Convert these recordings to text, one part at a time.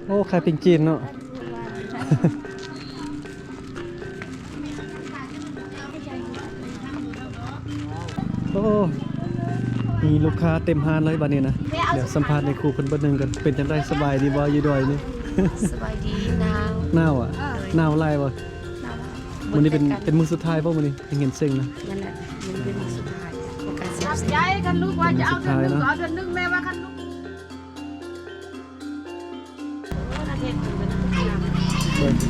ໂອ້ ຂາຍປີ້ງຈີນເນາະ. ໂອ້ ມີລູກຄ້າເຕັມຮ້ານເລີຍບັດນີ້ນະ. ດຽວສຳພາດໃນຄູເພິ່ນເບິດໜຶ່ງກ່ອນ. ເປັນຈັ່ງໃດ ສະບາຍດີບໍ່ ຢູ່ດອຍນີ້? ສະບາຍດີ. ໜາວ. ໜາວອະ? ເອີ ໜາວຫຼາຍບໍ່? ໜາວ. ມື້ນີ້ເປັນ ເປັນມື້ສຸດທ້າຍບໍ່ມື້ນີ້ ໄດ້ຍິນສຽງນະ? ນັ້ນແຫຼະ ມື້ນີ້ເປັນມື້ສຸດທ້າຍຂອງການສຽງ. ຄັນລູກວ່າຈະເອົາເທື່ອໜຶ່ງກໍເອົາເທື່ອໜຶ່ງ ແມ່ວ່າຄັນລູກ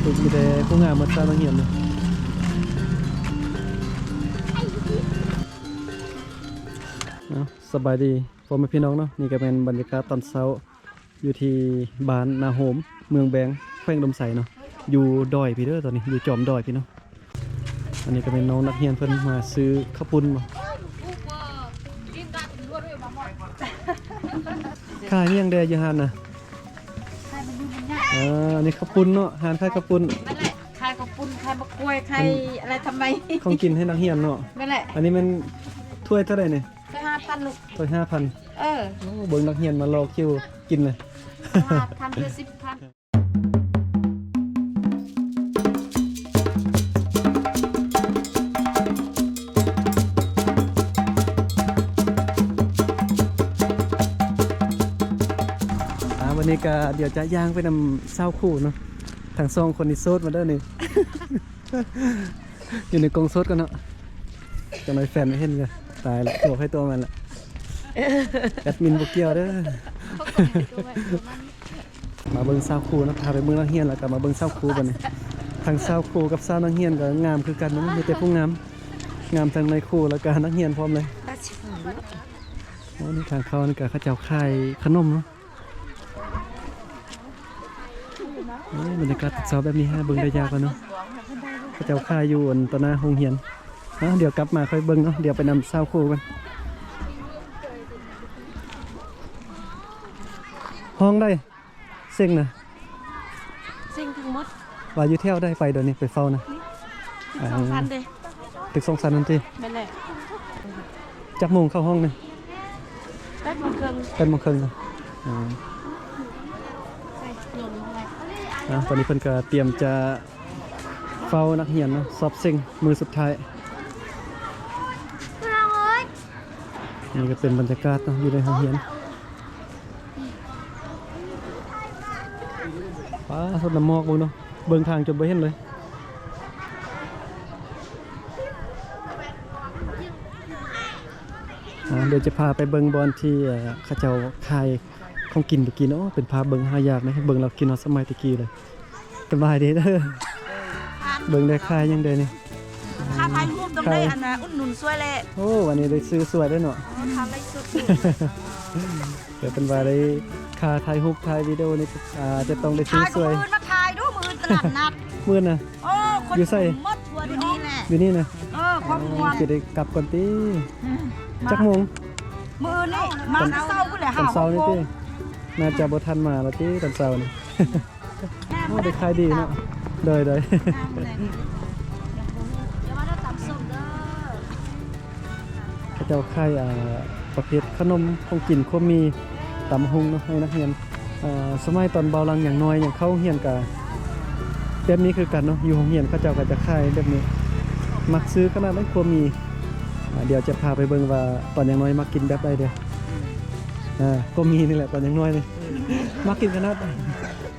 ເບິ່ງ ມີແຕ່ຜູ້ງາມໝົດຊາວນັກຮຽນນີ້. ເອົາ ສະບາຍດີພໍ່ແມ່ພີ່ນ້ອງເນາະ. ນີ້ກໍແມ່ນບັນຍາກາດຕອນເຊົ້າ ຢູ່ທີ່ບ້ານນາໂຮມ ເມືອງແບງ ແຂວງອຸດົມໄຊເນາະ. ຢູ່ດອຍພີ້ເດີ ຕອນນີ້ຢູ່ຈອມດອຍພີ້ເນາະ. ອັນນີ້ກໍແມ່ນນ້ອງນັກຮຽນເພິ່ນມາຊື້ເຂົ້າປຸ້ນບໍ? ຂາຍຫຍັງແດ່ຢູ່ຮ້ານນະ? ເອີ ອັນນີ້ເຂົ້າປຸ້ນເນາະ ຮ້ານຂາຍເຂົ້າປຸ້ນ. ນັ້ນແຫຼະ ຂາຍເຂົ້າປຸ້ນ ຂາຍໝາກກ້ວຍ ຂາຍ ອັນ ອະໄລທຳໄມ ຂອງກິນໃຫ້ນັກຮຽນເນາະ. ນັ້ນແຫຼະ. ອັນນີ້ແມ່ນຖ້ວຍເທົ່າໃດນີ້? ຖ້ວຍຫ້າພັນລູກ. ຖ້ວຍຫ້າພັນ. ເອີ ໂອ້ ເບິ່ງນັກຮຽນມາລໍຄິວກິນນະ. ຫ້າພັນ ຫຼື ສິບພັນ. ອ່າ ວັນນີ້ກໍດຽວຈະຍ່າງໄປນຳຊາວຄູ່ເນາະ. ທັງສອງຄົນນີ້ໂສດໝົດເດີນີ້. ຢູ່ໃນກົງໂສດກ່ອນເນາະ ຈັກໜ້ອຍແຟນມາເຫັນກໍຕາຍລະ ຕົວໃຜຕົວມັນລະ. ແອດມິນບໍ່ກ່ຽວເດີ. ມາເບິ່ງຊາວຄູ່ເນາະ ພາໄປເບິ່ງນັກຮຽນ ແລ້ວກໍມາເບິ່ງຊາວຄູ່ບັດນີ້. ທັງຊາວຄູ່ກັບຊາວນັກຮຽນກໍງາມຄືກັນເນາະ ມີແຕ່ຜູ້ງາມ ງາມທັງໃນຄູ່ ແລ້ວກໍນັກຮຽນພ້ອມເລີຍ. ໂອ້ ນີ້ທາງເຂົ້ານີ້ກໍເຂົາເຈົ້າຂາຍຂະໜົມເນາະ. ໂອ້ ບັນຍາກາດເຊົ້າແບບນີ້ຫາເບິ່ງໄດ້ຍາກແລ້ວເນາະ. ເຂົາເຈົ້າຂາຍຢູ່ອັນຕໍ່ໜ້າໂຮງຮຽນ. ເອົາ ດຽວກັບມາຄ່ອຍເບິ່ງເນາະ ດຽວໄປນຳຊາວຄູ່ກ່ອນ. ຫ້ອງໃດ ເສັງນະ? ເສັງທັງໝົດ. ວ່າຢູ່ແຖວໃດໄປດຽວນີ້ ໄປເຝົ້ານະ? ຕຶກສອງຊັ້ນເດ້. ຕຶກສອງຊັ້ນນັ້ນຕິ? ແມ່ນແຫຼະ. ຈັກໂມງເຂົ້າຫ້ອງນະ? ແປດໂມງເຄິ່ງ. ແປດໂມງເຄິ່ງນະ. ອໍ ອ່າ ຕອນນີ້ເພິ່ນກໍຕຽມຈະເຝົ້ານັກຮຽນເນາະ ສອບເສັງມື້ສຸດທ້າຍ. ນີ້ກໍເປັນບັນຍາກາດເນາະ ຢູ່ໃນໂຮງຮຽນ. ປ້າ ສົດນ້ຳໝອກເບິ່ງເນາະ ເບິ່ງທາງຈົນບໍ່ເຫັນເລີຍ. ອ່າ ດຽວຈະພາໄປເບິ່ງບ່ອນທີ່ ເອີ ເຂົາເຈົ້າຂາຍຂອງກິນໄປກິນ. ໂອ້ ເປັນພາບເບິ່ງຫາຍາກເນາະ ເບິ່ງແລ້ວຄິດຮອດສະໄໝແຕ່ກີ້ເລີຍ. ສະບາຍດີເດີ. ເອີ ເບິ່ງໄດ້ຂາຍຫຍັງແດ່ນີ້? ຄ່າຖ່າຍຮູບຕ້ອງໄດ້ ຂາຍ ອັນນ່າ ອຸດໜູນຊ່ວຍແຫຼະ. ໂອ້ ອັນນີ້ໄດ້ຊື້ຊ່ວຍເດ້ເນາະ. ເອີ ຖ້າໄລຟ໌ສົດຢູ່ ແຕ່ເພິ່ນວ່າໄດ້ຄ່າຖ່າຍຮູບຖ່າຍວິດີໂອນີ້ ອ່າ ຈະຕ້ອງໄດ້ຊື້ຊ່ວຍ. ຖ່າຍ ມື້ອື່ນມາຖ່າຍດູ ມື້ອື່ນຕະຫຼາດນັດ. ມື້ອື່ນນະ? ໂອ້ ຄົນຢູ່ໃສ? ໝົດທົ່ວນີ້ແຫຼະ. ຢູ່ນີ້ນະ? ເອີ ຄອບຄົວ. ຊິໄດ້ກັບກ່ອນຕິ? ອືມ ຈັກໂມງ? ມື້ອື່ນນີ້ມາແຕ່ເຊົ້າພຸ້ນແຫຼະ. ຕອນເຊົ້ານີ້ຕິ? ໜ້າຈະບໍ່ທັນມາແລ້ວຕິ ຕອນເຊົ້ານີ້. ໂອ້ ໄດ້ຂາຍດີເນາະ. ໂດຍໆ ເຂົາເຈົ້າຂາຍ ອ່າ ປະເພດຂະໜົມຂອງກິນ ຄວາມມີ ຕຳຫຸ່ງເນາະ ໃຫ້ນັກຮຽນ. ອ່າ ສະໄໝຕອນບ່າວຫຼັງຍັງນ້ອຍ ຍັງເຂົ້າໂຮງຮຽນກະແບບນີ້ຄືກັນເນາະ. ຢູ່ໂຮງຮຽນເຂົາເຈົ້າກໍຈະຂາຍແບບນີ້ ມັກຊື້ຂະໜາດໃດ ຄວາມມີ. ອ່າ ດຽວຈະພາໄປເບິ່ງວ່າຕອນຍັງນ້ອຍມັກກິນແບບໃດເດີ້. ອ່າ ຄວາມມີນີ້ແຫຼະ ຕອນຍັງນ້ອຍນີ້ ມັກກິນຂະໜາດ.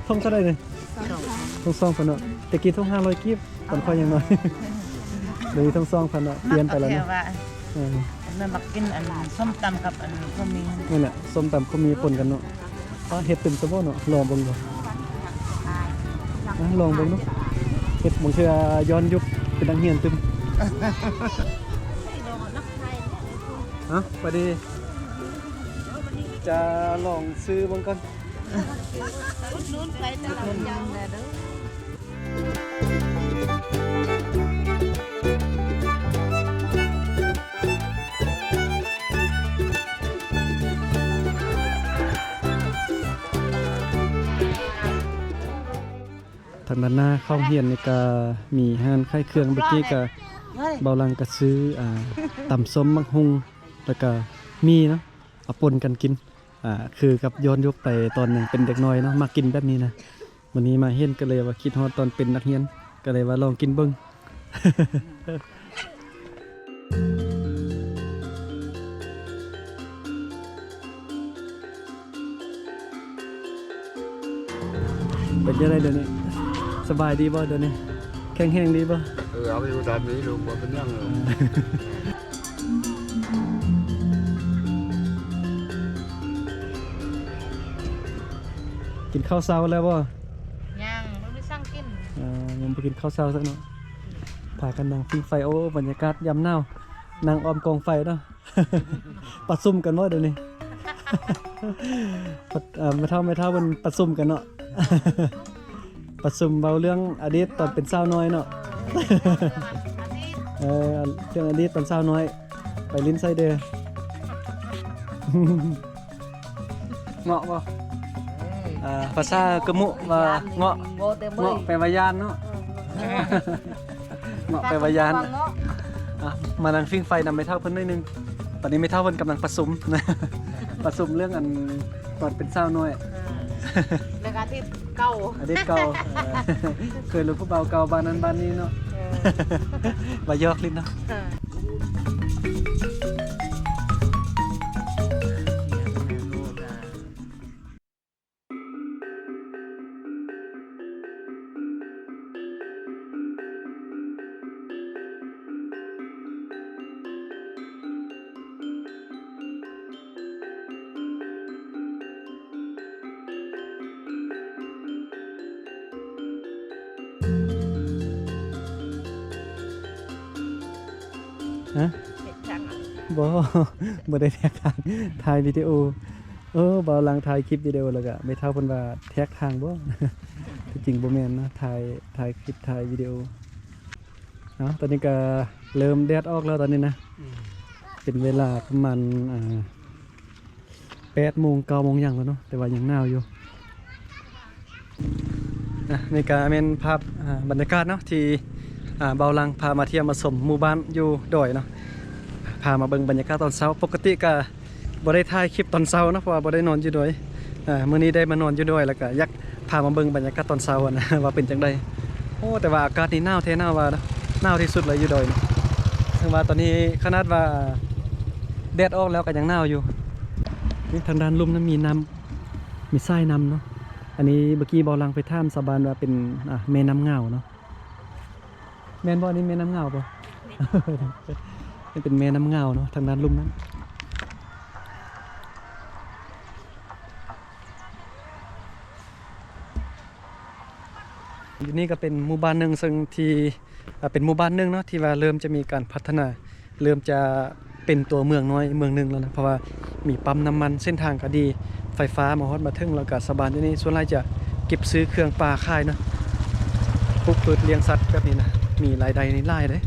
ຖົງເທົ່າໃດນີ້? ຖົງສອງພັນເນາະ. ແຕ່ກີ້ຖົງຫ້າຮ້ອຍກີບ ຕອນຂ້ອຍຍັງນ້ອຍ. ດຽວນີ້ຖົງສອງພັນເນາະ ປ່ຽນໄປແລ້ວເນາະ. ເອີ ແມ່ມັກກິນອັນສົ້ມຕຳກັບອັນຂົ້ວໝີ່. ນັ້ນແຫຼະ ສົ້ມຕຳຂົ້ວໝີ່ປົນກັນເນາະ. ເຮັດຕື່ມຊະບໍ່ເນາະ ລອງເບິ່ງບໍ່? ອ່ະ ລອງເບິ່ງເນາະ. ເຮັດບາງເທື່ອຍ້ອນຍຸກເປັນນັກຮຽນຕື່ມ. ເອົາ ໄປດີ ຈະລອງຊື້ເບິ່ງກ່ອນ. ອຸດໜູນໄປຕະຫຼາດ ອຸດໜູນແດ່ເດີ. ທາງດ້ານໜ້າເຂົ້າໂຮງຮຽນນີ້ກະມີຮ້ານຂາຍເຄື່ອງ. ເມື່ອກີ້ກະ ເບົາຫຼັງກະຊື້ ອ່າ ຕຳສົ້ມ ໝາກຫຸ່ງ ແລ້ວກະໝີ່ເນາະ ເອົາປົນກັນກິນ. ອ່າ ຄືກັບຍ້ອນຍຸກໄປຕອນຍັງເປັນເດັກນ້ອຍເນາະ ມັກກິນແບບນີ້ນະ. ມື້ນີ້ມາເຫັນກໍເລີຍວ່າຄິດຮອດຕອນເປັນນັກຮຽນ ກໍເລີຍວ່າລອງກິນເບິ່ງ. ເປັນຈັ່ງໃດດຽວນີ້? ສະບາຍດີບໍ່ດຽວນີ້? ແຂງແຮງດີບໍ່? ເອີ ເອົາຢູ່ຕາມນີ້ລູກ ບໍ່ເປັນຫຍັງ. ກິນເຂົ້າເຊົ້າແລ້ວບໍ່? ຍັງ ບໍ່ມີສັງກິນ. ເອີ ຍັງບໍ່ກິນເຂົ້າເຊົ້າຊະເນາະ. ພາກັນນັ່ງຜິງໄຟ. ໂອ້ ບັນຍາກາດຍາມໜາວ ນັ່ງອ້ອມກອງໄຟເນາະ. ປະຊຸມກັນບໍ່ດຽວນີ້? ປະ ເອີ ແມ່ເຖົ້າ ແມ່ເຖົ້າເພິ່ນປະຊຸມກັນເນາະ. ປະຊຸມເວົ້າເລື່ອງອະດີດຕອນເປັນສາວນ້ອຍເນາະ. ເອີ ເລື່ອງອະດີດຕອນສາວນ້ອຍ ໄປຫຼິ້ນໃສເດີ? ເງາະບໍ່? ເອີ ພາສາກະມຸວ່າເງາະ. ເງາະແປວ່າຢ້ານເນາະ. ເງາະແປວ່າຢ້ານ. ອ່ະ ມານັ່ງຜິງໄຟນຳແມ່ເຖົ້າເພິ່ນໜ້ອຍໜຶ່ງ. ຕອນນີ້ແມ່ເຖົ້າເພິ່ນກຳລັງປະຊຸມ ປະຊຸມເລື່ອງອັນຕອນເປັນສາວນ້ອຍ. ເອີ ເລື່ອງອະດີດເກົ່າ ອະດີດເກົ່າ. ເອີ ເຄີຍລົມຜູ້ບ່າວເກົ່າບ້ານນັ້ນບ້ານນີ້ເນາະ. ເອີ ວ່າຢອກຫຼິ້ນເນາະ. ເອີ ຮະ? ເຮັດຫຍັງ? ບໍ່ ບໍ່ໄດ້ແທກທາງ ຖ່າຍວິດີໂອ. ເອີ ບ່າວຫຼັງຖ່າຍຄລິບວິດີໂອ ແລ້ວກະແມ່ເຖົ້າເພິ່ນວ່າແທກທາງບໍ່? ທີ່ຈິງບໍ່ແມ່ນນະ ຖ່າຍ ຖ່າຍຄລິບ ຖ່າຍວິດີໂອ. ເນາະ ຕອນນີ້ກະເລີ່ມແດດອອກແລ້ວຕອນນີ້ນະ. ອືມ ເປັນເວລາປະມານ ອ່າ ແປດໂມງ ເກົ້າໂມງຫຍັງແລ້ວເນາະ ແຕ່ວ່າຍັງໜາວຢູ່. ອ່ະ ນີ້ກະແມ່ນພາບ ອ່າ ບັນຍາກາດເນາະ ທີ່ ອ່າ ບ່າວຫຼັງພາມາທ່ຽວມາຊົມໝູ່ບ້ານຢູ່ດອຍເນາະ. ພາມາເບິ່ງບັນຍາກາດຕອນເຊົ້າ. ປົກກະຕິກະບໍ່ໄດ້ຖ່າຍຄລິບຕອນເຊົ້າເນາະ ເພາະວ່າບໍ່ໄດ້ນອນຢູ່ດອຍ. ອ່າ ມື້ນີ້ໄດ້ມານອນຢູ່ດອຍ ແລ້ວກະຢາກພາມາເບິ່ງບັນຍາກາດຕອນເຊົ້າຫັ້ນນະ ວ່າເປັນຈັ່ງໃດ. ໂອ້ ແຕ່ວ່າອາກາດນີ້ໜາວແທ້ໜາວວ່າເນາະ ໜາວທີ່ສຸດເລີຍຢູ່ດອຍນີ້. ເຊິ່ງວ່າຕອນນີ້ຂະໜາດວ່າແດດອອກແລ້ວກະຍັງໜາວຢູ່. ນີ້ທາງດ້ານລຸ່ມນັ້ນມີນ້ຳ ມີສາຍນ້ຳເນາະ. ອັນນີ້ເມື່ອກີ້ບ່າວຫຼັງໄປຖາມຊາວບ້ານວ່າເປັນ ອ່າ ແມ່ນ້ຳງາວເນາະ. ແມ່ນບໍ່? ອັນນີ້ແມ່ນ້ຳງາວບໍ່? ແມ່ນ ມັນເປັນແມ່ນ້ຳງາວເນາະ ທາງດ້ານລຸ່ມນັ້ນ. ຢູ່ນີ້ກະເປັນໝູ່ບ້ານໜຶ່ງ ເຊິ່ງທີ່ ອ່າ ເປັນໝູ່ບ້ານໜຶ່ງເນາະ ທີ່ວ່າເລີ່ມຈະມີການພັດທະນາ ເລີ່ມຈະເປັນຕົວເມືອງນ້ອຍເມືອງໜຶ່ງແລ້ວນະ ເພາະວ່າມີປ້ຳນ້ຳມັນ ເສັ້ນທາງກະດີ ໄຟຟ້າມາຮອດມາເຖິງ ແລ້ວກະຊາວບ້ານຢູ່ນີ້ສ່ວນຫຼາຍຈະເກັບຊື້ເຄື່ອງປ່າຂາຍເນາະ ປູກພືດລ້ຽງສັດແບບນີ້ນະ ມີລາຍໄດ້ນີ້ຫຼາຍເດ້.